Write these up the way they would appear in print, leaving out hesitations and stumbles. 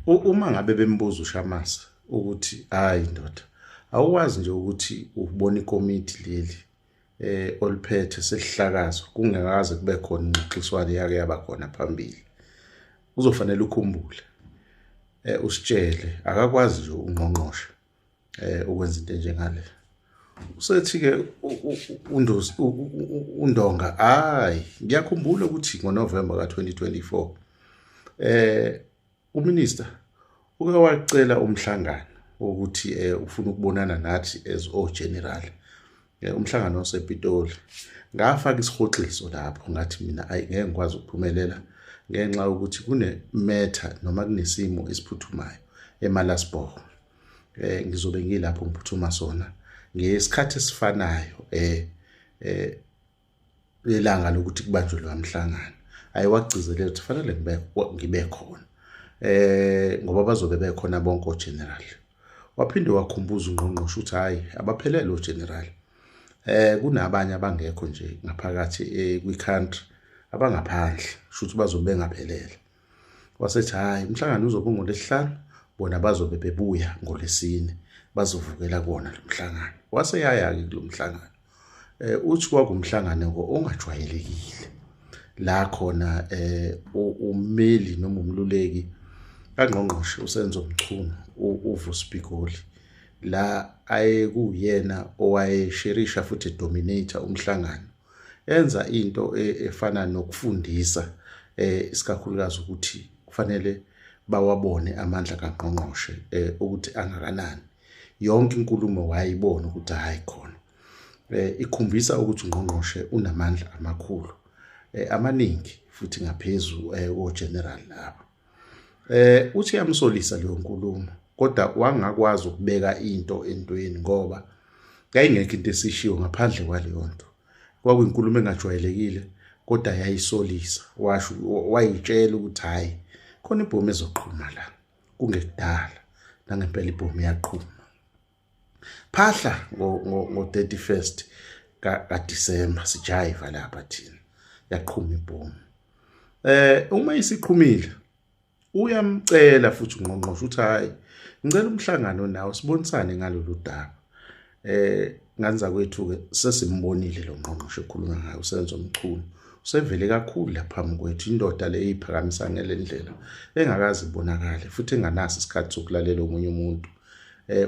Uma ngabe bembuza uShamase ukuthi hayi ndoda, awukwazi nje ukuthi ubone ikomiti leli oliphethe selihlakazwa kungakaze kube khona ingxoxiswano eyake yaba khona phambili. Uzofanele ukhumbule usitshele, akakwazi nje ungqongqoshe ukwenza into enjengale. Usethi-ke uNdonga, hhayi, ngiyakhumbula ukuthi ngoNovemba ka-2024 uminister uke wacela umhlangano ukuthi ufuna ukubonana nathi as o-general, umhlangano osePitoli. Ngafaka isihoxiso lapho, ngathi mina ayi ngeke ngikwazi ukuphumelela ngenxa yokuthi kune-matter noma kunesimo esiphuthumayo eMalasboro. Ngizobe ngilapho ngiphuthuma sona ngesikhathi esifanayo lelanga lokuthi kubanjwe lo mhlangano. Ayiwagcizelela ukuthi fanele ngibe khona ngoba bazobe bekhona bonke ogeneral. Waphinde wakhumbuza ungqongqoshe ukuthi hayi abaphelele ogeneral, kunabanye abangekho nje ngaphakathi kwi-country abangaphandle, shuthi bazobe bengaphelele. Wasethi hayi umhlangano uzobe ngoLwesihlanu, bona bazobe bebuya ngoLwesine, bazovukela kuwona lo mhlangano. Wase yaya-ke kulo mhlangano. Uthi kwakumhlangano ongajwayelekile la khona ummeli noma umluleki kangqongqoshe uSenzo Mchunu uVusi Pikoli, la ayekuyena owayesherisha futhi edominator umhlangano, enza into efana nokufundisa isikakhulukazi ukuthi kufanele bawabone amandla kangqongqoshe ukuthi angakanani. Yonke inkulumo wayibona ukuthi hayi khona ikhombisa ukuthi ungqongqoshe unamandla amakhulu amaningi futhi ngaphezu kogeneral laba. Uthi yamsolisa leyo nkulumo, kodwa wangakwazi ukubeka into entweni ngoba yayingekho into esishiwo ngaphandle kwaleyo nto. Kwakuyinkulumo engajwayelekile kodwa yayisolisa. Washo wayitshela ukuthi hhayi khona ibhomu ezoqhuma la kungekudala, nangempela ibhomu iyaqhuma. Phahla ngo-31st kaDisemba sijayiva lapha thina, yaqhuma ibhomu. Uma isiqhumile uyamcela futhi ungqongqoshe ukuthi hhayi ngicela umhlangano nawe sibonisane ngalolu daba. Nganza kwethu-ke sesimbonile lo ngqongqoshe ekhuluma ngayo uSenzo Mchunu, usevele kakhulu la phambi kwethu, indoda le eyiphakamisa ngale ndlela engakaze ibonakale futhi enganaso isikhathi sokulalela omunye umuntu.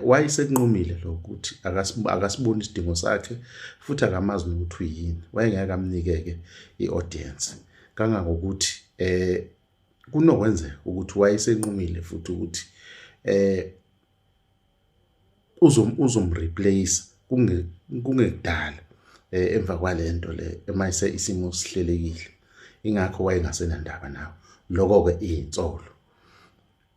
Wayesekunqumile lokho ukuthi akasiboni isidingo sakhe futhi akamazi nokuthi uyini, wayengeke amnikeke i-audience kangangokuthi kunokwenzeka ukuthi wayesenqumile futhi ukuthi uzomreplace kungekudala emva kwalento le emayise isimo sihlelekile, ingakho wayengasenandaba nawo. Lokho-ke iyinsolo.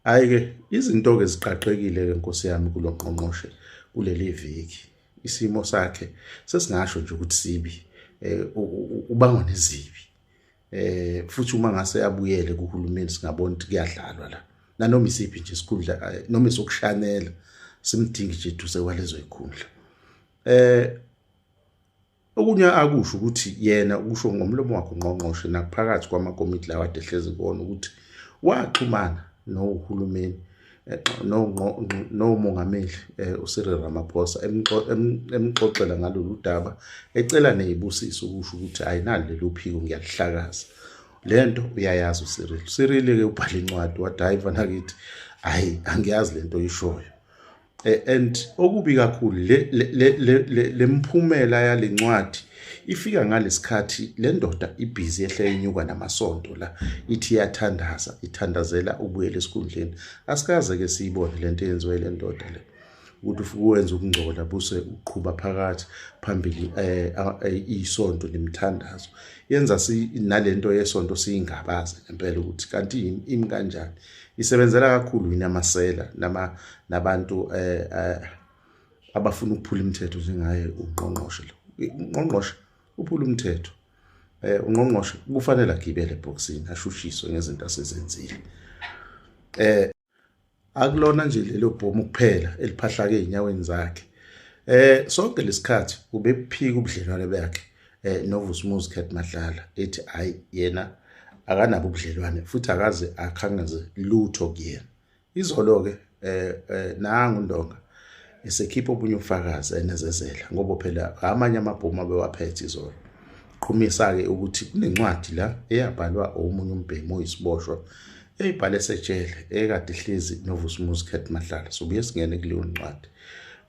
Hhayi-ke izinto-ke ziqaqekile-ke nkosi yami kulo ngqongqoshe kuleli viki. Isimo sakhe sesingasho nje ukuthi sibi, ubangwa nezibi. Futhi uma ngase abuyele kuhulumeni singabona ukuthi kuyadlalwa la. Nanoma isiphi nje isikhundla, noma esokushanela simdingi nje eduze kwalezo zikhundla. Okunye akusho ukuthi yena ukusho ngomlomo wakhe ungqongqoshe naphakathi kwamakomiti lawa ade ehlezi kuwona ukuthi waxhumana nohulumeni nomongameli uCyril Ramaphosa emxoxela ngalolu daba, ecela nezibusiso ukusho ukuthi ayinalo leli phiko ngiyalihlakaza. Lento uyayazi uCyril. uCyril ke ubhala incwadi wathi hayi mfana kithi, hayi angiyazi lento oyishoyo. And okubi kakhulu le mphumela yalencwadi ifika ngalesikhathi le ndoda ibhizi yehle inyuka namasonto la, ithi iyathandaza, ithandazela ubuyele esikhundleni. Asikaze ke siyibone lento eyenziwe le ndoda le, ukuthi ufike uwenze ukungcola buse uqhuba phakathi phambili isonto nemithandazo. Yenza nalento yesonto siyingabaze ngempela ukuthi kanti imi kanjani. Isebenzela kakhulu yini amasela nabantu abafuna ukuphula imithetho njengaye ungqongqoshe lo. Ungqongqoshe uphula umthetho. Ungqongqoshe kufanele agibele ebhokisini ashushiswe ngezinto asezenzile. Akulona nje lelo bhomu kuphela eliphahlake ezinyaweni zakhe. Sonke lesikhathi ubephika ubudlelwane bakhe noVusimuzi Cat Matlala, ethi hayi yena akanabo ubudlelwane futhi akaze akhangaze lutho kuyena. Izolo-ke nangu uNdonga esekhipha obunye ubufakazi enezezela, ngoba phela amanye amabhomu abewaphethe izolo. Qhumisa-ke ukuthi kunencwadi la eyabhalwa omunye umbhemu oyisiboshwa eyibhale esejele ekade ihlezi noVusimuzi Cat Matlala. Sobuye singene kuleyo ncwadi.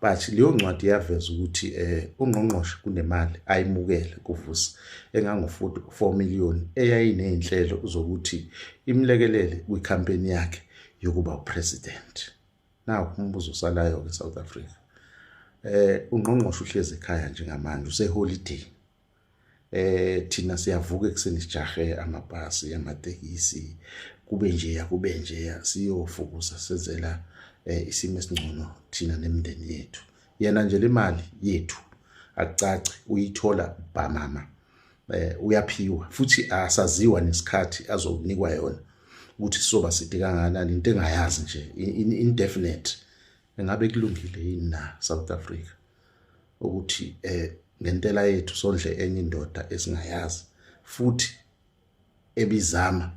But leyo ncwadi iyaveza ukuthi ungqongqoshe kunemali ayimukele kuVusi engango-4 million eyayiney'nhlelo zokuthi imlekelele kwikhampeni yakhe yokuba upresident. Nawu umbuzo osalayo-ke South Africa. Ungqongqoshe uhlezi ekhaya njengamanje, useholiday. Thina siyavuka ekuseni sijahe amabhasi, amatekisi, kube njeya kube njeya, siyofukusa senzela isimo esingcono thina nemindeni yethu. Yena nje le mali yethu akucaci uyithola bhamama, uyaphiwa futhi asaziwa nesikhathi azokunikwa yona ukuthi sizoba side kangakanani, into engayazi nje indefinite. Engabe kulungile yini na South Africa ukuthi ngentela yethu sondle enye indoda esingayazi futhi ebizama?